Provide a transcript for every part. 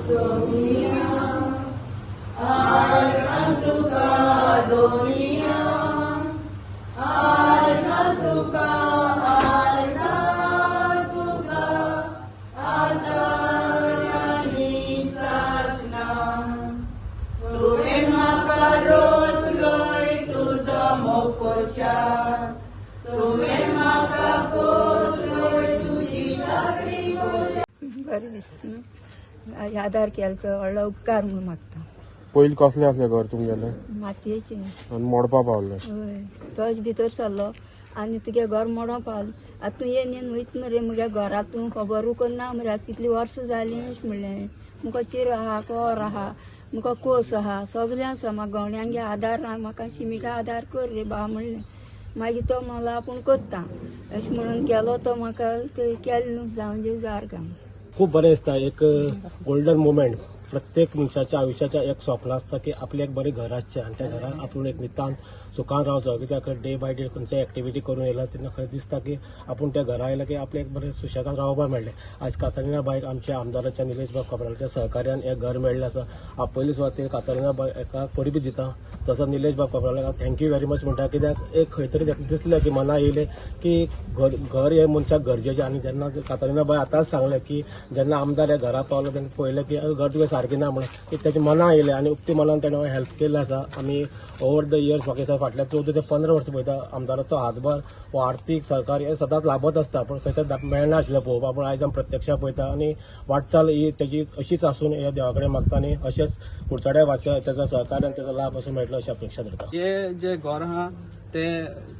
सोनिया, आर्गां तुका दोनिया, आर्गां तुका, आर्गां तुका, आतां सासना. तुवें म्हाका रोसलोय तुजो मोग करच्याक, तुवें म्हाका पोसलोय तुजी चाकरी करच्याक. बरें दिसता न्हू, आदार केलो तो व्हडलो उपकार म्हणून मागता. पयलीं कसलें आसलें घर तुमगेलें? मातयेचें. आनी मोडपा पावलें? हय, तोच भितर सरलो आनी तुगे घर मोडो पावलो. आतां तूं येवन येवन वयता मरे मुगे घरा, तूं खबरूय करना मरे. आतां कितलीं वर्सां जालीं अशें म्हणलें. मुका चिरो आहा, कोर आहा, मुका कोस आहा, सगलें आसा. म्हाका गवण्यांगे आदार आहा, म्हाका शिमिटा आदार कर रे बा म्हणलें. मागीर तो म्हणलो आपूण करता अशें म्हणून गेलो तो. म्हाका ते केलें न्हू, जावं जे जार काम. खूब बरें दिसता. एक गोल्डन मुमेंट. प्रत्येक मनशाच्या आयुश्याच्या एक स्वप्न आसता की आपलें एक बरें घर आसचें आनी त्या घरान आपूण एक नितांत सुखान रावचो. कित्याक डे बाय डे खंयच्याय एक्टिविटी करून येयला तेन्ना खंय दिसता की आपूण त्या घरा आयला की आपलें एक बरें सुशेगाद रावपाक मेळ्ळें. आयज कातालिना बायक आमच्या आमदाराच्या निलेश बाब काब्रालाच्या सहकार्यान हें घर मेळ्ळें आसा. हांव पयली सुवातेर कातालिना बाय हेका परबी दिता, तसोच निलेश बाब काब्रालाक thank you very much म्हणटा. कित्याक एक खंय तरी दिसलें की मना येयलें की घर घर हें मनशाक गरजेचें. आनी जेन्ना कातालिना बाय आतांच सांगलें की जेन्ना आमदार ह्या घरा पावलो तेन्ना पळयलें की घर तुगें सारकें ना म्हणून की तेच्या मना येयलें आनी उक्ती मनान तेणें हेल्प केल्लें आसा. आमी ओवर the years म्हाका दिसता फाटल्या 14 ते 15 वर्सां पळयता, आमदाराचो हातभार हो आर्थीक सहकार्य हें सदांच लाभत आसता, पूण खंय तरी मेळनाशिल्लें पळोवपाक. पूण आयज आमी प्रत्यक्षात पळयता आनी वाटचाल ही तेजी अशीच आसून ह्या देवा कडेन मागता आनी अशेंच कुडचड्या वाच्या तेजो सहकार्य आनी तेजो लाभ असो मेळटलो अशी अपेक्षा धरता. हे जे घर आहा ते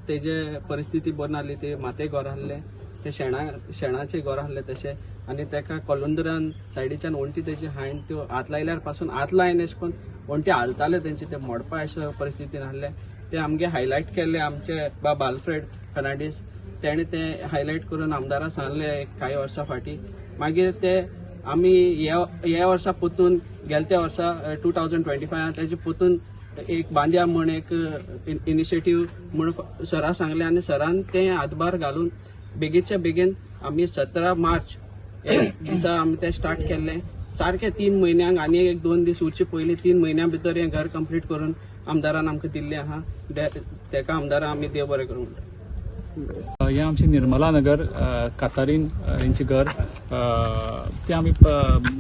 तेजे परिस्थिती बरी नासली. ते मातये घर आहले, ते शेणाचे घर आहले तशें. आनी तेका कलुंदरान सायडीच्यान वण्टी तेजी हायन त्यो हात लायल्यार पासून हात लायन अशें करून वण्टी हालताले तेंचे, ते मोडपा अशे परिस्थितीन आहले. ते आमगे हायलायट केल्ले आमचे बाब आल्फ्रेड फर्नांडीस, तेणें ते हायलायट करून आमदारा सांगले एक कांय वर्सां फाटीं. मागीर ते आमी ह्या वर्सा पोतून गेले त्या वर्सा 2025 तेजे पोतून एक बांद्या म्हण एक इनिशिएटीव म्हण सरा सांगलें आनी सरान तें हातभार घालून बेगीनच्या बेगीन आमी 17 मार्च हे दिसा आमी तें स्टार्ट केल्लें. सारकें 3 म्हयन्यांक आनी एक दोन दीस उरचे पयलीं 3 म्हयन्यां भितर हें घर कंप्लीट करून आमदारान आमकां दिल्लें आहा. तेका आमदारान आमी देव बरें करूं म्हणटा. हें आमचें निर्मला नगर कातारीन हेंचें घर. तें आमी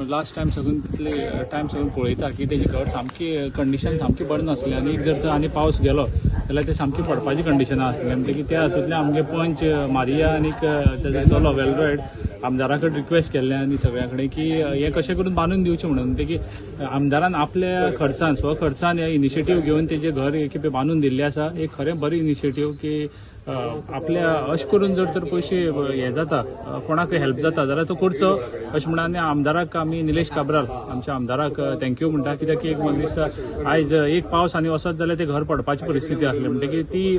लास्ट टायम साकून कितले टायम साकून पळयता की तेजें घर सामकी कंडिशन सामकी बरें नासलें आनी एक जर तर आनी पावस गेलो जाल्यार तें सामकी पडपाची कंडिशनां आसलें. म्हणटकीर त्या हातूंतल्यान आमगे पंच मारिया आनीक तेजो चलो वेलरॉयड आमदारा कडेन रिक्वेस्ट केल्लें आनी सगळ्यां कडेन की हें कशें करून बांदून दिवचें म्हणून. म्हणटकीर आमदारान आपल्या खर्चान, स्वखर्चान हें इनिशिएटीव घेवन तेजें घर एक खेपे बांदून दिल्लें आसा. एक खरें बरें इनिशिएटीव की आपल्या अशें करून जर तर पयशे हे जाता, कोणाक हेल्प जाता जाल्यार तो करचो अशें म्हणून. आनी आमदाराक आमी निलेश काब्राल आमच्या आमदाराक thank you म्हणटा, कित्याक एक म्हाका दिसता आयज एक पावस आनी वचत जाल्यार तें घर पडपाची परिस्थिती आसली. म्हणटकीर ती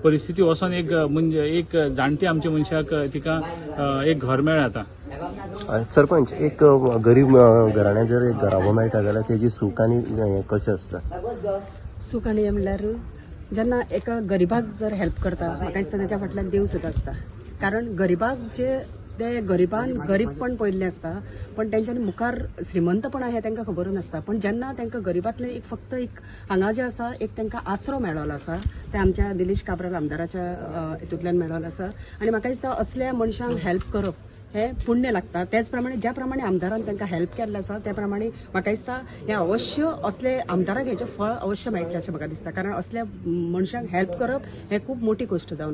परिस्थिती वचोन एक म्हणजे एक जाणटी आमच्या मनशाक तिका एक घर मेळ्ळें आतां. सरपंच, एक गरीब घराण्यात जर एक घराबो मेळटा जाल्यार तेजी सूख आनी हें कशें आसता? सूख आनी हें म्हणल्यार जेन्ना एका गरिबाक जर हेल्प करता, म्हाका दिसता तेच्या फाटल्यान देव सुद्दां आसता. कारण गरिबाक जे ते गरिबान गरीबपण पळयल्लें आसता, पण तेंच्यांनी मुखार श्रीमंतपण आहा हें तांकां खबर नासता. पण जेन्ना तांकां गरिबांतलें एक फक्त एक हांगा जें आसा एक तांकां आसरो मेळ्ळो आसा, ते आमच्या निलेश काब्राल आमदाराच्या हितूंतल्यान मेळ्ळो आसा. आनी म्हाका दिसता असल्या मनशांक हेल्प करप हें पुण्य लागता. तेच प्रमाणे ज्या प्रमाणे आमदारान तांकां हेल्प केल्लें आसा त्या प्रमाणे म्हाका दिसता हें अवश्य असले आमदाराक हेचें फळ अवश्य मेळटलें अशें म्हाका दिसता. कारण असल्या मनशांक हेल्प करप हें खूब मोटी गोश्ट जावन आसा.